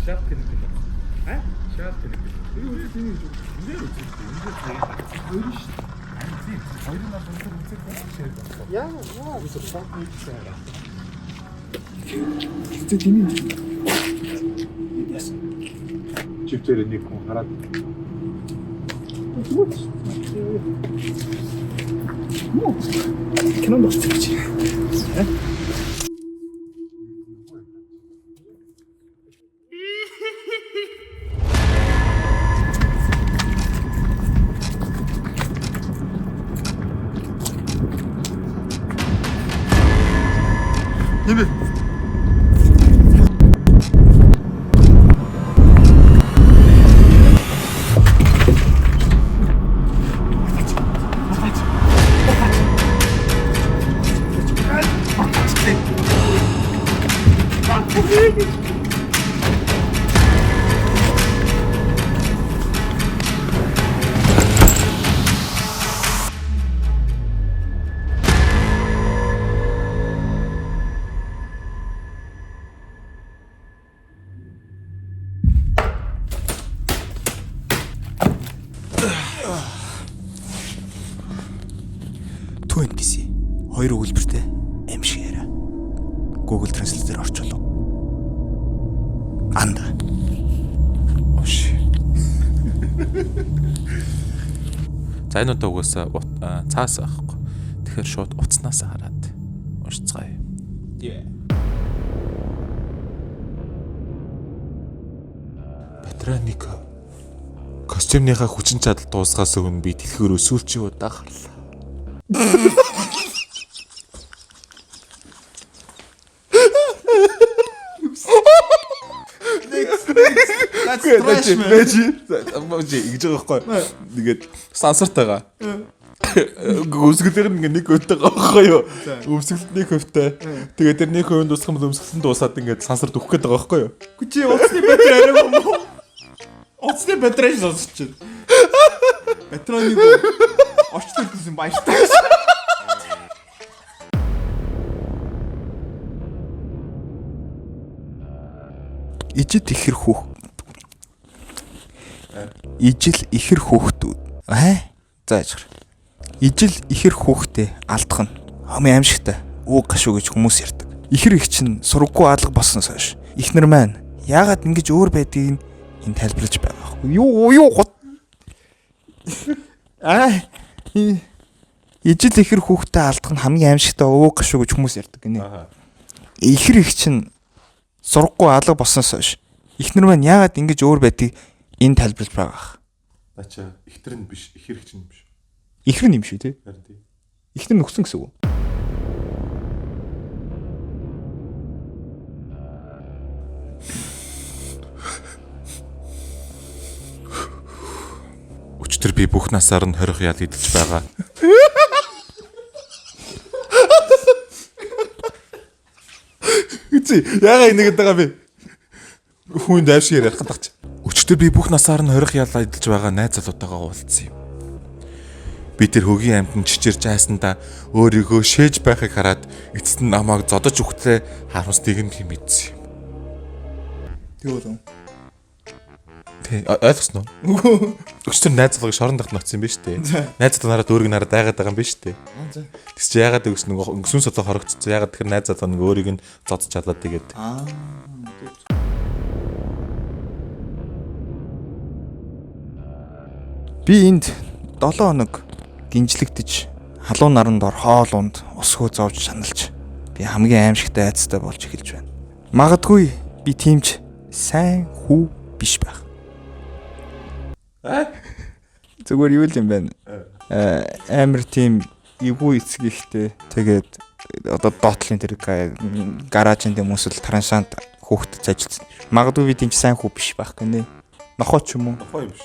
Шарк Tank юм байна. А? Shark Tank. Би үзэл тэний гэж. Эндээр үзсэн. Эндээр зэрэг гарсан. Хоёр шүү дээ. Харин тийм. Хоёрын нас өндөр үзэх байх шиг байна. Яа, яа гэж шарк нэг сайн. Хэвчээ тэний. Яасан. Чивчээр нэг хүн хараад Муу. Кинонд орсон гэж. Нэмэ. Two NPC хоёр өгүүлбэртэй аим шиг яриа. Google Translate-ээр орчуулав. Анда. Ош. За энэ удаа угаасаа цаас байхгүй. Тэгэхээр шууд утаснаас хараад уншицгаая. Батраник костюмныхаа хүчин чадал дуусгаас өмнө би дэлхүүр сүүлчийн удаа харлаа. That's trash man. Бэж ингэж байгаа байхгүй. Тэгээд сансартайгаа. Өмсгөлээр нь ингээ 1% байгаа байхгүй юу? Өмсгөлт 1%-тэй. Тэгээд тэр 1% дуусах юм бол өмсгөлт нь дуусаад ингээд сансарт өгөх гээд байгаа байхгүй юу? Гү чи утасны батарей арай юм уу? Утасны батарей сонсч чинь. Батарейг орчлол гэсэн баяртай. Ижил ихэр хүүх. Ижил ихэр хүүхдүүд. Аа? За яжгар. Ижил ихэр хүүхдээ алдах нь хамгийн аимшигтай. Үг гашуу гэж хүмүүс ярьдаг. Ихэр их чинь сургаггүй алга болсноос хойш ихнэр маань яагаад ингэж өөр байдгийг нь энэ тайлбарлаж байгаа байхгүй. Юу юу гот. Аа. Ижил ихэр хүүхдээ алдах нь хамгийн аимшигтай үг гашуу гэж хүмүүс ярьдаг гинэ. Ихэр их чинь сургаггүй алга болсноос хойш ихнэр маань яагаад ингэж өөр байдгийг энэ тайлбарлаж байгаа ах. Наа чи ихтер нь биш, ихэр чинь биш. Ихэр нь юм шүү тий. Харин тий. Ихнэр нөхсөн гэсэн үг. Өчтөр би бүх насаар нь хорих ял идэлж байгаа. Үгүй яага инээгээд байгаа бэ? Хүн дайвшиг ярих гэдэг чи. Өчтөр би бүх насаар нь хорих ял идэлж байгаа найз залуутайгаа уулзсан юм. Би тэр хөгийн амьтанд чичирч айсандаа өөрийгөө шээж байхыг хараад эцэст нь намайг зодож үхтлээ харамсдгийг нь мэдсэн юм. Тэгвэл үү? Тий, ойлгосноо? Үгүй. Өчтөр найз залууг шорон дахт ноцсон юм биш үү? Найз залуу нараад өөрийг нараад айгаад байгаа юм биш үү? Тэгс чи яагаад гэвс нэг сүн солоо хорогдсон. Яагаад тэгэхээр найз залуу нэг өөрийг нь зодж чадаад тэгээд Аа. Би энд 7 хоног гинжлэгдэж халуун наранд ор хоол унд усгүй зовж шаналж би хамгийн аимшигтай айцтай болж эхэлж байна. Магадгүй би тиймч сайн хүү биш байх. Зүгээр юу л юм бэ? Амар тийм эвгүй эцэг ихтэй тэгээд одоо доотлын тэр гаражын тийм хүмүүсэл траншант хүүхдэд зажилсан. Магадгүй би тийм ч сайн хүү биш байх гинэ. Нохоо ч юм уу? нохоо юм биш.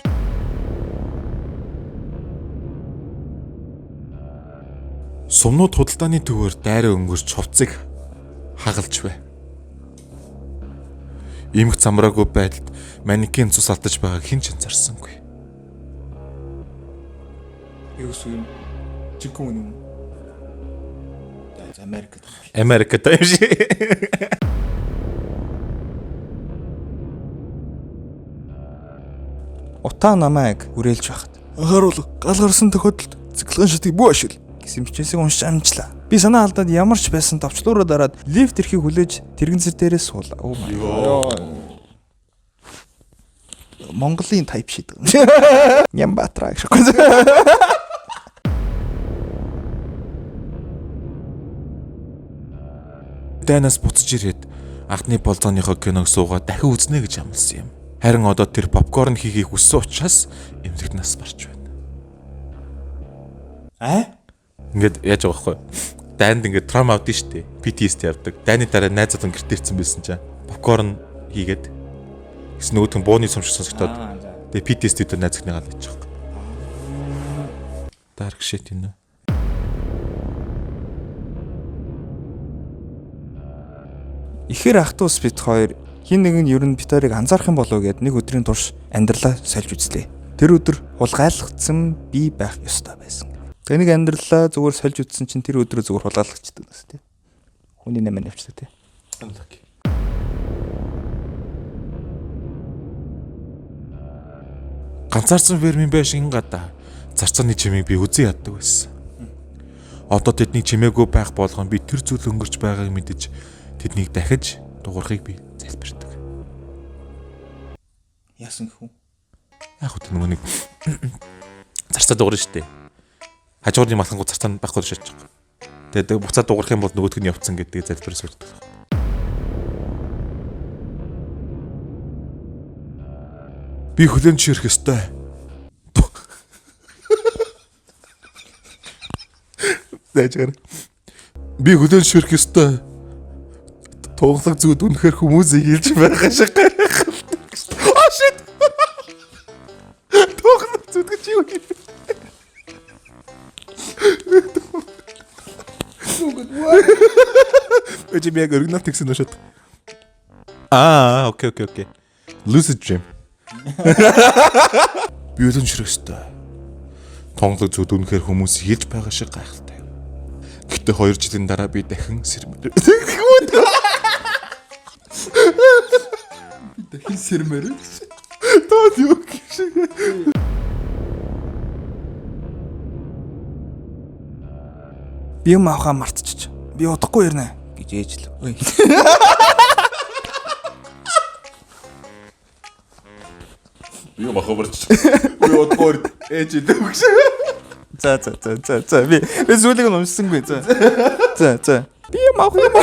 Сумнууд худалдааны төвөөр дайраа өнгөрч хувцыг хагалж бай. Имх замраагүй байдалд манекен цус алдаж байгааг хэн ч анзаарсангүй. Юу гэсэн юм? Жиггүй юм уу? За Америкт. Америкт юм шиг. Утаа намайг үрээлж байхад анхааруул гал гарсан тохиолдолд цэглэн шатыг бүү ашигла гэсэн бичээсийг уншиж амжлаа. Би санаа алдаад ямар ч байсан товчлуураа дараад лифт ирэхийг хүлээж тэрэгэн зэр дээрээ суулаа. Oh my god. Монголын type shit. Нямбатраа гэж. Дайнаас буцаж ирээд анхны болзооныхоо киног суугаад дахин үзнэ гэж амласан юм. Харин одоо тэр попкорн хийхийг хүссэн учраас эмнэлэгт нас барч байна. Аа? Ингээд яаж байгаа байхгүй? Дайнд ингээд трам авдсан шүү дээ. PTSD явдаг. Дайны дараа найз залуу гэрт ирсэн байсан чинь попкорн хийгээд гэсэн нөгөөх нь бууны сум шиг сонсогдоод тэгээ PTSD дээр найз захны гал хийж байгаа. Dark shit you know. Ихэр ах トゥ ус бит хоёр хин нэг нь ер нь бит хоёрыг анзаарах юм болов уу гэд нэг өдрийн турш амьдралаа сольж үзлээ. Тэр өдөр хулгайлагдсан би байх ёстой байсан. Тэгээ нэг амьдралаа зүгээр сольж үзсэн чинь тэр өдрөө зүгээр хулгайлагдчихдаг гэсэн тий. Хүний нэмэн явчихдаг тий. Unlucky. Ганцаарсан фермийн байшин гадаа зарцааны чимээг би үзэн яддаг байсан. Одоо тэднийг чимээгүй байх болгон би тэр зүйл өнгөрч байгааг мэдэж тэднийг дахиж дуурахыг би залбирдаг. Яасан гэх үү? Яг хөт нөгөө нэг зарцаа дуурна штэ. Хажуурны малхангууд зарцаа нь байхгүй шатчих. Тэгээд буцаад дуурах юм бол нөгөөх нь явцсан гэдэг залбир суудаг. Би хүлэн зөвшөөрөх ёстой. Зайжгаар. Би хүлэн зөвшөөрөх ёстой. Тунгалаг зүуд үнэхээр хүмүүсийг хэлж байгаа шиг гайхалтай. Oh shit. Тунгалаг зүуд гэж юу юм? Өчи би яг оригинал текст нь уншаад. Аа, okay, okay, okay. Lucid dream. Би хүлэн зөвшөөрөх ёстой. Тунгалаг зүуд үнэхээр хүмүүсийг хэлж байгаа шиг гайхалтай. Гэхдээ 2 жилийн дараа би дахин сэрмээр. Дахин сэрмээр. Тоо юу гэх шиг. Би юм авахаа мартчих. Би удахгүй ирнэ гэж ээж л. Ой. Би юм ахаа барч. Би удахгүй ээж идэв гэж. За за за за за би зүйлийг нь уншсангүй за. За за. Би юм авах юм.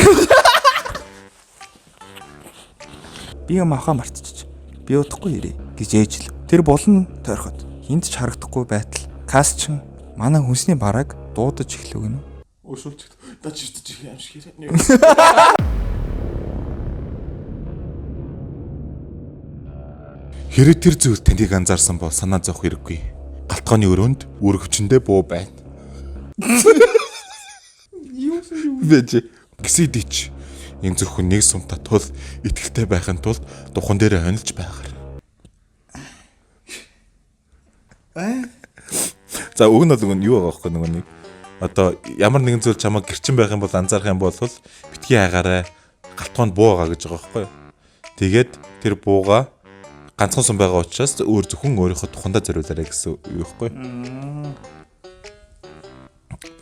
Би юм авахаа мартчих. Би удахгүй ирээ гэж ээж л. Тэр булан тойроход хинт ч харагдахгүй байтал Касчин манай хүнсний барааг дуудаж эхлэв гэнэ. Өшүүлж. Да чи чи юм шиг яриа. Хэрэв тэр зүйл таныг анзаарсан бол санаа зовх хэрэггүй. Галтгооны өрөөнд үүргэвчэндээ буу байна. Юу вэ? Гисэдич энэ зөвхөн нэг сумта тул итгэлтэй байхын тулд духан дээр онилж байгаар. За уг нь бол юу байгаа байхгүй нөгөө нэг одоо ямар нэгэн зүйл чамайг гэрчин байх юм бол анзаарах юм бол битгий хайгаарай галтгоонд буу байгаа гэж байгаа байхгүй юу. Тэгээд тэр бууга ганцхан сум байгаа учраас өөр зөвхөн өөрийнхөө тухандаа зориулаарай гэсэн юу байхгүй юу.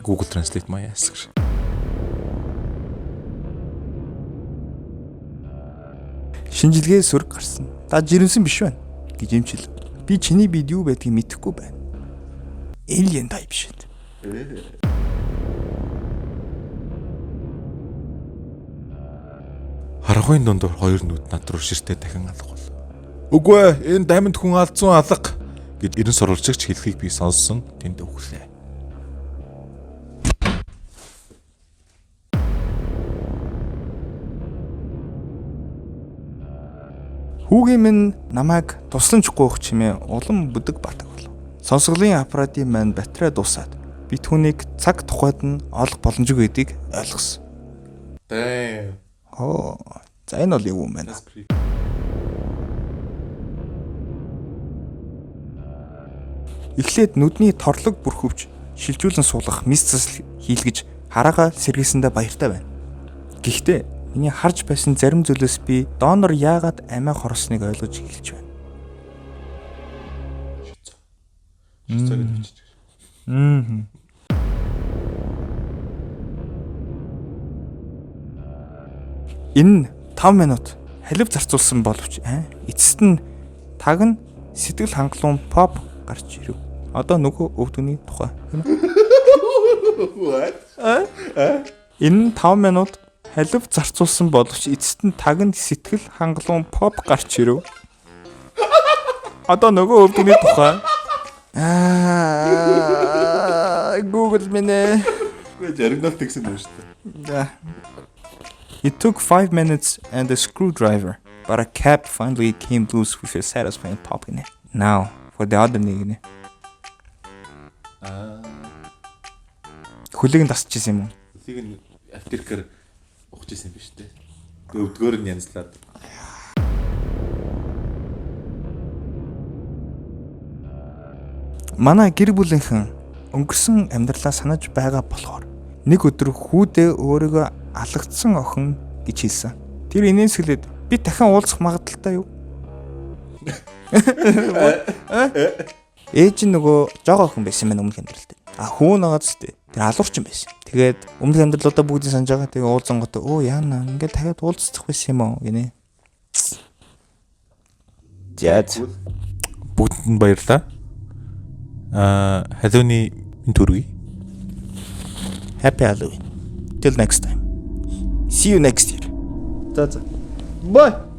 Google Translate my ass гэж. Шинжилгээ сөрөг гарсан. Та жирэмсэн биш байна гэж эмчил. Би чиний бид юу байдгийг мэдэхгүй байна. Alien type shit. Харахын дундуур хоёр нүд над руу ширтээ дахин алга бол. Үгүй ээ, энэ даминд хүн алдсан алга гэж эрен сурвалжигч хэлхийг би сонссон тэнд өглөө. Хүүгийн минь намайг тусламж гуйх чимээ улам бүдэг батаг болов. Сонсголын аппаратын маань батарей дуусаад би түүнийг цаг тухайд нь олох боломжгүй гэдгийг ойлгосон. Damn. Оо, за энэ бол юу юм байна? Эхлээд нүдний торлог бүрхөвч шилжүүлэн суулгах мис засал хийлгэж хараагаа сэргээсэндээ баяртай байна. Гэхдээ миний харж байсан зарим зүйлээс би донор яагаад амиа хорсныг ойлгож эхэлж байна. Цог гэж бичиж. Мм. Энэ 5 минут халив зарцуулсан боловч эцэст нь таг нь сэтгэл хангалуун pop гарч ирэв. Одоо нөгөө өвдөгний тухай. What? Энэ 5 минут халив зарцуулсан боловч эцэст нь таг нь сэтгэл хангалуун pop гарч ирэв. Одоо нөгөө өвдөгний тухай. Аа, Google минь ээ. Үгүй жаргнал тэгсэн юм шүү дээ. Yeah. It took 5 minutes and a screwdriver, but a cap finally came loose with a satisfying pop in it. Now for the other nigga. Аа. Хөлийг нь тасчихсан юм уу? Хөлийг нь аптекээр ухаж исэн юм биш үү? Өвдгөөр нь янзлаад. Манай гэр бүлийнхэн өнгөрсөн амьдралаа санаж байгаа болохоор нэг өдөр хүүдээ өөрийгөө алагдсан охин гэж хэлсэн. Тэр инээмсэглээд би дахин уулзах магадлалтай юу? Ээж нь нөгөө жоо охин байсан байна өмнөх амьдралд. А хүү нагаад зү тэр алуурчин байсан. Тэгээд өмнөх амьдралуудаа бүгдийг санаж байгаа. Тэгээд уулзангуудаа өө яана ингээд дахиад уулзах байсан юм уу гинэ. За. Бүгдэнд нь баярлалаа. Аа, халууны энэ төргий. Happy Halloween. Till next time. See you next year. За за. Bye.